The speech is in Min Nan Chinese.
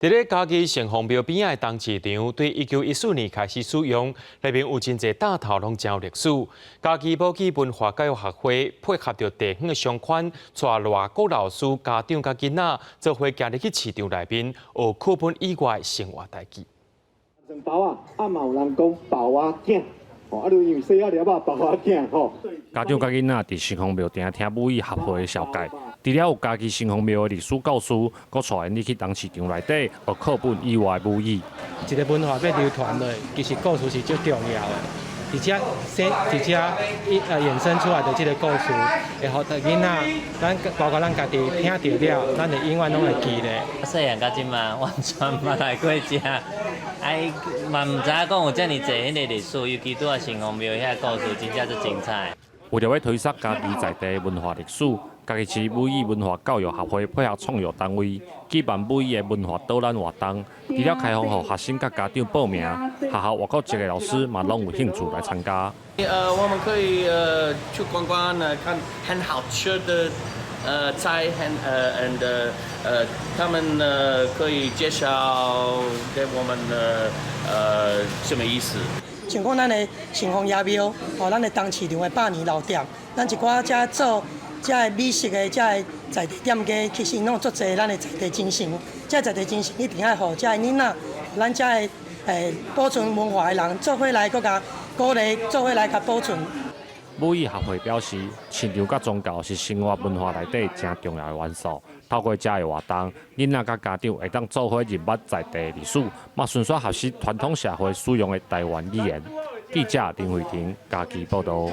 佇咧嘉義城隍廟邊仔的東市場，對1914年開始使用，內面有真濟擔頭攏真有歷史。嘉義母語文化教育學會配合著地方的商圈，帶外國老師、家長佮囡仔，做伙行入去市場內面，學課本以外的生活代誌。包仔，啊嘛有人講包仔囝，吼，啊，就因為細仔粒仔包仔囝吼。家長佮囡仔佇城隍廟埕聽母語學會的紹介，除了有嘉義城隍廟的歷史教師，閣帶𪜶入去東市場內底學課本以外的母語。一个文化欲流傳落，其實故事是最重要的。而且，而且伊衍生出來的這个故事，會予囡仔，咱包括咱家己聽著了，咱會永遠攏會記得。細漢到這馬完全毋捌來過遮，哎，嘛毋知影講有遮爾濟彼个歷史，尤其拄仔城隍廟遐故事，真正足精彩。為著欲推廣嘉義在地文化歷史，嘉義市母語文化教育學會配合創育單位舉辦母語的文化導覽活動，除了開放予學生佮家長報名，學校外國籍的老師嘛攏有興趣來參加。我們可以去觀光，看很好吃的菜，很and 他們可以介紹給我們什麼意思？像講咱的城隍爺廟，吼，咱的東市場的百年老店，咱一寡遮做遮个美食的遮个在地店家，其實攏有足濟咱的在地精神。這在地精神一定愛予遮个囡仔，咱遮个保存文化的人做伙來閣共鼓勵，做伙來共保存。母語學會表示，市場佮宗教是生活文化內底誠重要的元素。透過遮个活動，囡仔佮家長會當做伙認捌在地歷史，嘛順紲學習傳統社會使用的台灣語言。記者林慧婷嘉義報導。